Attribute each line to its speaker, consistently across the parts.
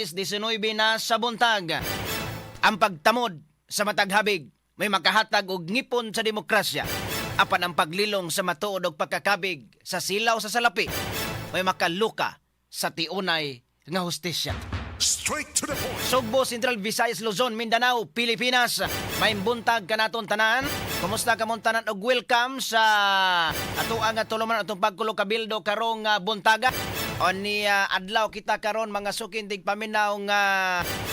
Speaker 1: 19 na sa buntag. Ang pagtamod sa matag habig may makahatag og ngipon sa demokrasya. Apan ang paglilong sa matuod og pagkakabig sa silaw sa salapi may makaluka sa tiunay nga hustisya.
Speaker 2: Straight to the point.
Speaker 1: Sugbo, Central Visayas, Luzon, Mindanao, Pilipinas. May buntag kanaton tanan. Kumusta kamong tanan og welcome sa ato ang tuluman, atong pagkulo kabildo karong buntaga. O ni adlaw kita karon, mga suking tigpaminaw, nga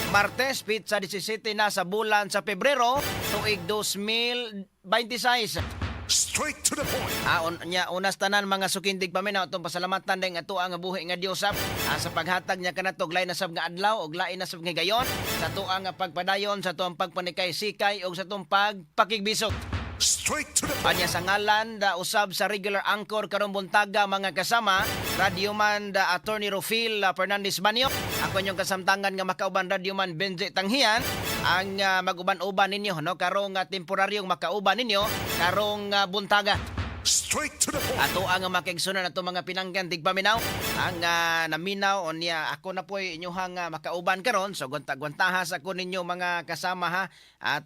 Speaker 1: Martes, petsa 17 na sa bulan sa Pebrero, tuig 2026.
Speaker 2: Straight to the point.
Speaker 1: Nya unas tanan, mga suking tigpaminaw, atong pasalamatan din ato ang buhi nga Dios sab sa paghatag niya kanato og lain na sab nga adlaw og lain na sab nga higayon sa ato ang pagpadayon sa atong pagpanikay sikay og sa atong pagpakigbisog.
Speaker 2: Straight to the point.
Speaker 1: Anya sa ngalan da usab sa regular anchor karong buntaga, mga kasama, Radyoman da Attorney Rufil Fernandez Banyo. Ako inyong kasamtangan nga makauban, Radyoman Benji Tanghian, ang maguban-uban ninyo, no, karong temporaryong makauban ninyo karong buntaga.
Speaker 2: Straight to the point.
Speaker 1: Ato ang makigsunan ato mga pinanggan tigpaminaw ang naminaw unya ako na po'y inyuhang makauban karon, so gwanta-gwantahas ako ninyo, mga kasama, ha.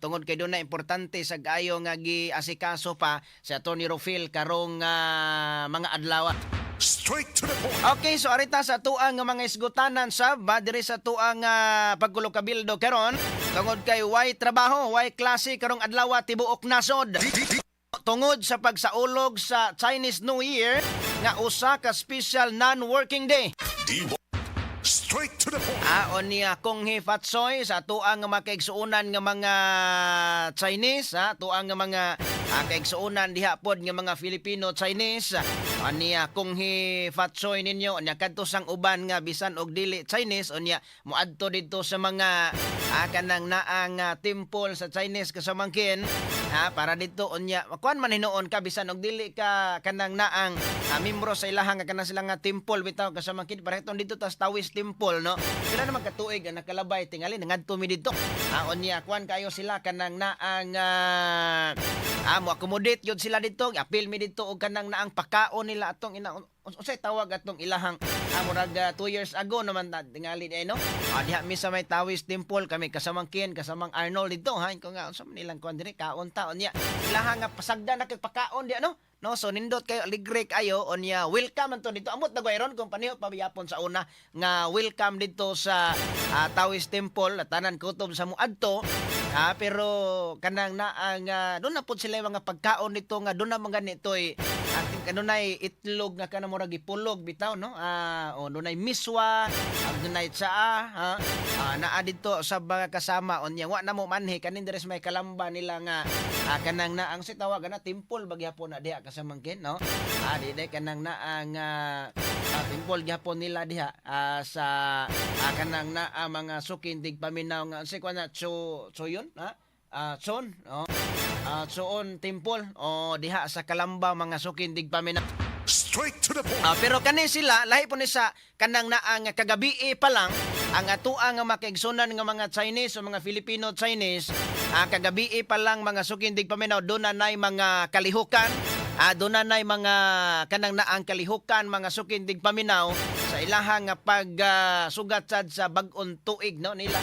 Speaker 1: Tungod kay doon na importante sa ayo nga giasikaso pa si Attorney Rufil karong mga adlaw.
Speaker 2: Straight to the point.
Speaker 1: Okay, so arita sa tuang nga mga isgutanan sa ba diri sa tuang pagkulo kabildo karon tungod kay way trabaho, way klase karong adlaw tibuok nasod tungod sa pagsaulog sa Chinese New Year nga usa ka special non-working day.
Speaker 2: D. Straight to the point.
Speaker 1: O niya Kung Hei Fat Choi sa tuang nga makaigsuonan nga mga Chinese, ha, tuang nga mga kaigsuonan diha pod nga mga Filipino Chinese. Niya Kung Hei Fat Choi ninyo, unya kadto sang uban nga bisan og dili Chinese, unya moadto didto sa mga kanang naang temple sa Chinese kasamangkin, ha, para dito unya kuan man hinuon ka bisan og dili ka kanang naang membro sa ilahang nga kanang sila nga temple bitaw, kasamangkin, para itong dito tas Taoist Temple, no, sila naman katuig ang nakalabay tingali nangadto mi didto. Unya kuan kayo sila kanang naang mo accommodate yun sila dito, apil mi dito og kanang naang pakaon nila atong ina unsay tawag atong ilahang murag 2 years ago naman na tingali eh, no, diha mi sa may Taoist Temple kami kasamangkin kasamang Arnold dito, ha, ko nga unsa man nilang kuan diri kaon ta, unya ilahang nga pasagdan na kay pakaon diha, no, no, so nindot kayo, aligre kayo, unya welcome man to dito. Amot na ron kung paniho pabiyapon sa una nga welcome dito sa Taoist Temple, tanan kutob sa muadto. Pero kanang naang doon na pud sila yung mga pagkaon nito nga doon na mga ganito'y ating kanunay itlog nga kanang murag gipulog bitaw, no, o dunay miswa, ang dunay tsaa, ha, naa didto sa mga kasama. Unya wa na mo manhi kanin diri sa may Kalamba nila nga kanang naang si tawag na temple bagyapon na diha kasamangkin, no, di day kanang naang temple gyapon nila diha sa kanang naa, mga suking tigpaminaw, nga unsay kuan na cho choyon, ha, chon, oh, Choon Temple o diha sa Kalamba, mga suking tigpaminaw.
Speaker 2: Straight to the point.
Speaker 1: Pero kani sila lahi po ni sa kanang naang kagabi pa lang ang atua nga makaigsunan nga mga Chinese o mga Filipino Chinese, kagabi pa lang, mga suking tigpaminaw, doon na nay mga kalihukan, doon na nay mga kanang naang kalihukan, mga suking tigpaminaw, sa ilahang nga pag sugat sad sa bag-ong tuig, no, nila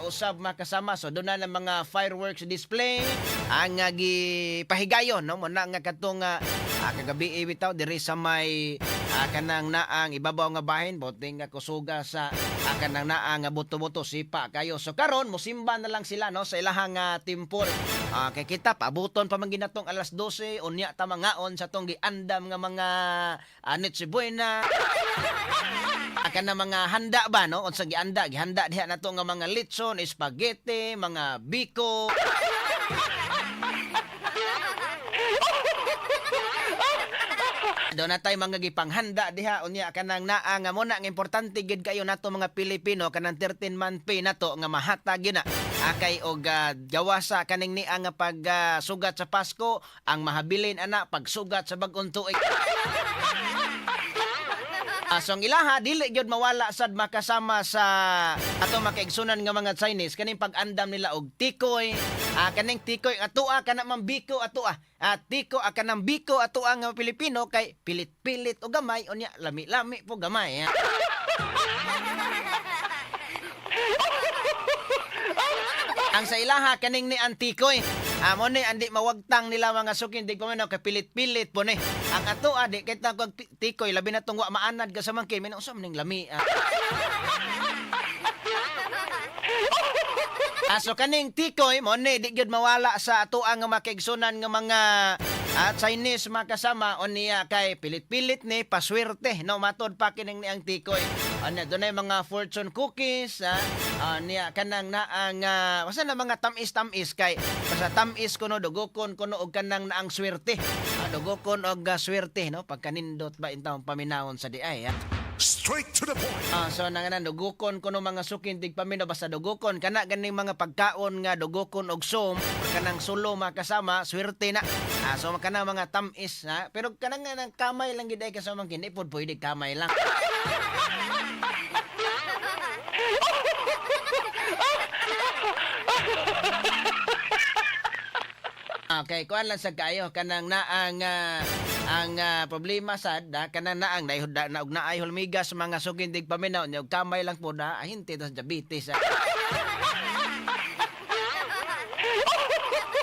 Speaker 1: usab, makasama. So doon na ng mga fireworks display ang gipahigayon, no, mo na nga katong kagabi bitaw diri sa may kanang naang ibabaw nga bahin boting nga kusuga sa kanang naa nga buto-buto sipa kayo. So karon musimba na lang sila, no, sa ilahang temple. Kay kita paabuton pa man ginatong alas 12, unya ta mangaon sa tong giandam nga mga Noche Buena kana mga handa ba, no, unsa gianda gihanda diha nato nga mga litson, spaghetti, mga biko. Doon na tayo mga gipanghanda diha. Unya kanang naa nga mo na nga importante gid kayo nato mga Pilipino kanang 13 month pay nato nga mahatag yun na akay og gawasa kaning nia nga pag sugat sa Pasko, ang mahabilin ana pagsugat sa bag-ong tuig. So ang ilaha dili gyud mawala sad makasama sa ato makaigsunan nga mga Chinese kaning pag-andam nila og tikoy, kaning tikoy atoa kana man biko atoa, tiko kanang biko atoa nga Pilipino kay pilit-pilit og gamay, unya lami-lami po gamay, ha. Ang sa ilaha kaning ni ang tikoy. Amo ni andi mawagtang nila, mga sukin tig paminaw, kay pilit-pilit po ni. Ang ato di kita kag tikoy, labi na tong wa maanad ka sa mangkin, minang usam ning lami. Ah. So kaning tikoy mo ni di gyud mawala sa atoang nga makaigsunan nga mga Chinese makasama unya kay pilit-pilit ni paswerte, no, matod pa kining ni ang tikoy. Ano, dunay mga fortune cookies, niya kanang naang basta na mga tamis-tamis kay basta tamis kuno, dugokon kuno og kanang naang swerte. Dugokon og swerte, no, pagkanindot ba intawong paminawon sa diay.
Speaker 2: Straight to the point.
Speaker 1: So nanganan dugukon kuno, mga sukin tig paminaw, basta dugukon kana ganing mga pagkaon nga dugukon og som, kanang sulo makasama, swerte na. So kana mga tamis ha, pero kanang nga nang kamay lang gid ay kasama, kini pod pwede kamay lang. Okay, kuan lang sa kayo kanang naang ang problema sad kanang naang naihod na og naay hulmigas, mga sukin tig paminaw, nya og kamay lang po na ahinti tas diabetes.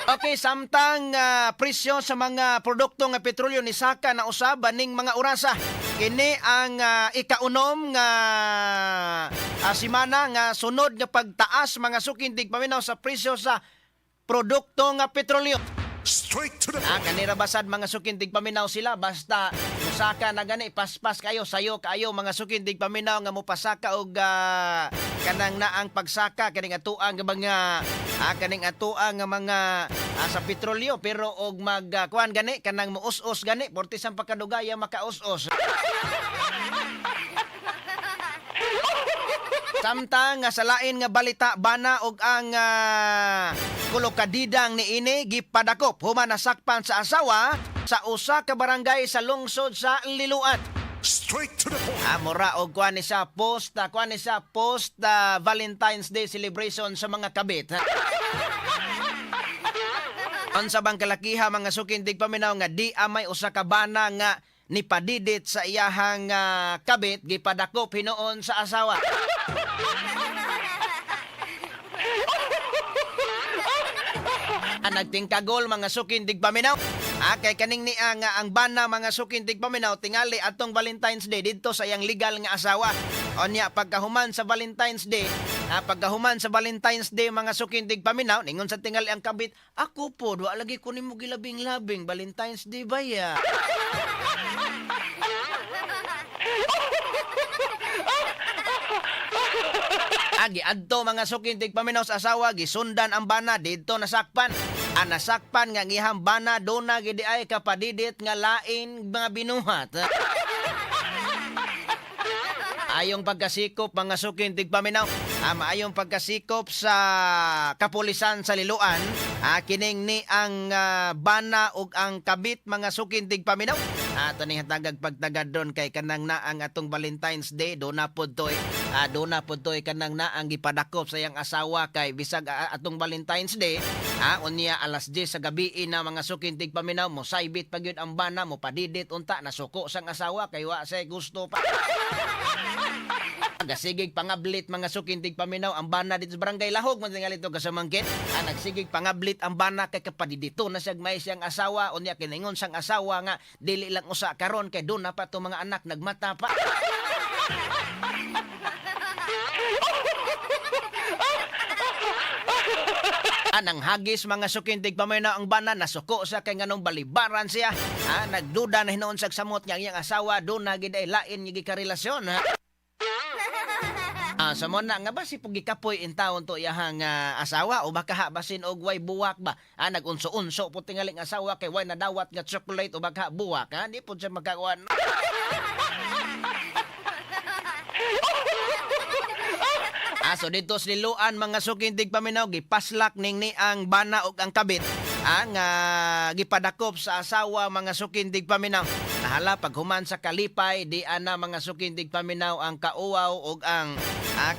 Speaker 1: Okay, samtang presyo sa mga produkto nga petrolyo ni saka na usab ning mga orasa. Kini ang ikaunom nga simana nga sunod nga pagtaas, mga sukindig paminaw, sa presyo sa produkto nga petrolyo.
Speaker 2: Straight to the point.
Speaker 1: Kanira basad, mga sukindig paminaw, sila basta musaka na gani, paspas kayo, sayo kayo, mga sukindig paminaw, nga mopasaka og kanang naang pagsaka kaning atuang nga mga kaning atuang nga mga sa petrolyo, pero og mag kuan gani kanang muus-us gani porti sang pagkadugaya makaus-us. Samtang nga sa lain nga balita, bana og ang kulokadidang niini gipadakop human nasakpan sa asawa sa usa ka barangay sa lungsod sa Liloan.
Speaker 2: Straight to the point.
Speaker 1: Mura og kuan ni sa post kuan ni sa post Valentine's Day celebration sa mga kabit. Ha? Unsa bang kalakiha, mga sukindig paminaw, nga di amay usa ka bana nga nipadidit sa iyahang kabit, gipadakop hinuon sa asawa? Nagtingkagol, mga sukindig paminaw. Kay kaning niya nga ang bana, mga sukindig paminaw, tingali atong Valentine's Day didto sa iyang legal nga asawa. Onya pagkahuman sa Valentine's Day, pagkahuman sa Valentine's Day, mga sukindig paminaw, ningon sa tingali ang kabit, "Ako po, wa lagi ko nimo gilabing-labing Valentine's Day ba ya?" Agi adto, mga sukintig paminaw, sa asawa, gisundan ang bana didto nasakpan. Ang nasakpan nga ngihang bana duna gidi ay kapadidit nga lain mga binuhat. Ayong pagkasikop, mga sukintig paminaw. Maayong pagkasikop sa kapulisan sa Liloan. Kining ni ang bana ug ang kabit, mga sukintig paminaw. Taning hatagag pagtagad doon kay kanang na ang atong Valentine's Day do na pod toy. Do na pod toy kanang na ang gipadakop sa iyang asawa kay bisag atong Valentine's Day, unya alas 10 sa gabi na, mga sukintig paminaw, mo saybit pa gyud ang bana, mo padidit unta, nasuko sang asawa kay wa say gusto pa. Nagsigig pangablit, mga sukintig paminaw, ang bana dito sa barangay Lahog man tingali to kasamangkit. Nagsigig pangablit ang bana kay kapadidito na siyag may siyang asawa, unya kiningon sang asawa nga dili lang usa karon kay doon na pa to mga anak nagmata pa. Anang hagis, mga sukintig paminaw, ang bana, nasuko sa kay nganong balibaran siya. Nagduda na hinuon sa samot nga ang iyang asawa doon na gid ay lain nga gikarelasyon. Ha? Sa mo na nga ba si pugikapoy in taon to iyahang asawa o baka ha basin og way buwak ba? Nagunso-unso po tingaling asawa kay way nadawat nga chocolate o baka buwak, ha? Di po siya makakuan. So dito sa Liloan, mga sukintig paminaw, gipaslak ning ni ang bana ug ang kabit ang gipadakop sa asawa, mga sukintig paminaw. Nahala paghuman sa kalipay di ana, mga sukintig paminaw, ang kauwaw ug ang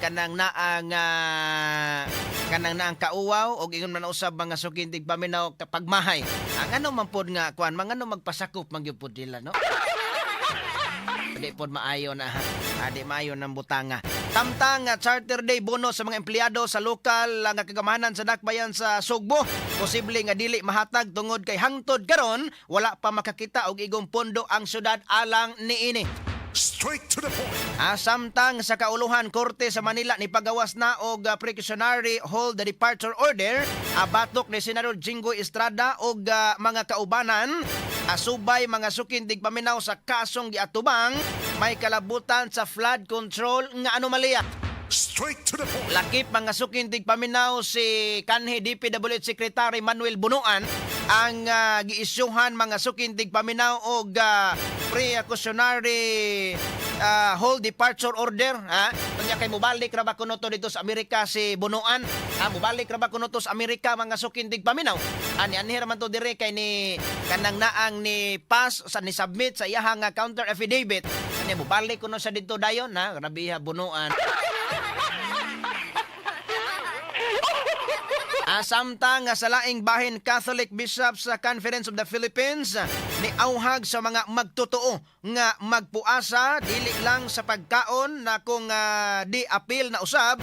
Speaker 1: kanang naang kauwaw og ingon man usab, mga sukintig paminaw, kapag mahay. Ang ano man pod nga kuan, mga ano magpasakop man gyud pod nila, no? Di pod maayo na ha. Di maayo ng butanga. Tamtang Charter Day bonus sa mga empleyado sa lokal nga kagamanan sa dakbayan sa Sugbo posible nga dili mahatag tungod kay hangtod karon wala pa makakita og igong pondo ang syudad alang niini.
Speaker 2: Straight to the point.
Speaker 1: Samtang sa kauluhan, korte sa Manila ni pagawas na og precautionary hold the departure order batok ni Senador Jinggoy Estrada og mga kaubanan, subay, mga suking tigpaminaw, sa kasong giatubang may kalabutan sa flood control nga anomalya.
Speaker 2: Straight to the point.
Speaker 1: Lakip, mga suking tigpaminaw, si kanhi DPWH Secretary Manuel Bunuan ang giisyuhan, mga suking tigpaminaw, og precautionary hold departure order ha. Unya kay mobalik ra ba kuno to dito sa Amerika si Bunuan ha? Mobalik ra ba kuno to sa Amerika, mga suking tigpaminaw? Ani anhi ra man to dire kay ni kanang naang ni pass sa ni submit sa iyahang counter affidavit. Ani mobalik kuno sa dito dayon ha. Grabe ha, Bunuan. Samtang nga sa laing bahin, Catholic Bishops sa Conference of the Philippines ni auhag sa mga magtotoo nga magpuasa dili lang sa pagkaon na kung di apil na usab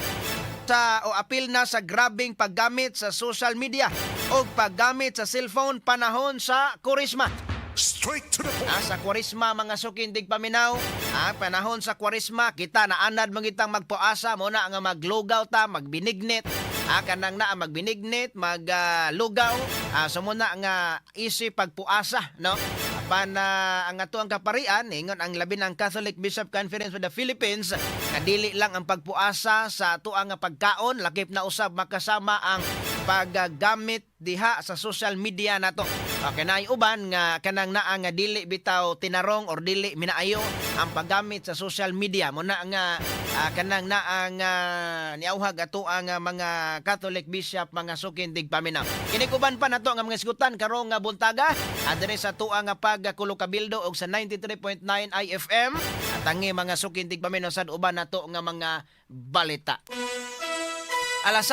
Speaker 1: sa o apil na sa grabing paggamit sa social media o paggamit sa cellphone panahon sa Kurisma.
Speaker 2: Straight to the point.
Speaker 1: Sa Kwaresma, mga suking tigpaminaw, panahon sa Kwaresma, kita na anad mangitang magpuasa mo na nga maglugaw ta, magbinignit. Kanang na magbinignit, maglugaw, so muna nga easy pagpuasa, no? Apan ang ato ang kaparian, ingon ang labi ng Catholic Bishop Conference of the Philippines, nga dili lang ang pagpuasa sa ato ang pagkaon, lakip na usab makasama ang paggamit diha sa social media nato. Okay na uban nga kanang naa nga dili bitaw tinarong or dili minaayo ang paggamit sa social media mo na nga kanang naa nga niauhag ato ang mga Catholic bishop, mga suking tigpaminaw. Kini uban pa nato nga mga isgutan karong nga buntaga diri sa tuang nga pagkulokabildo og sa 93.9 IFM at tangi, mga suking tigpaminaw, sad uban nato nga mga balita. Alas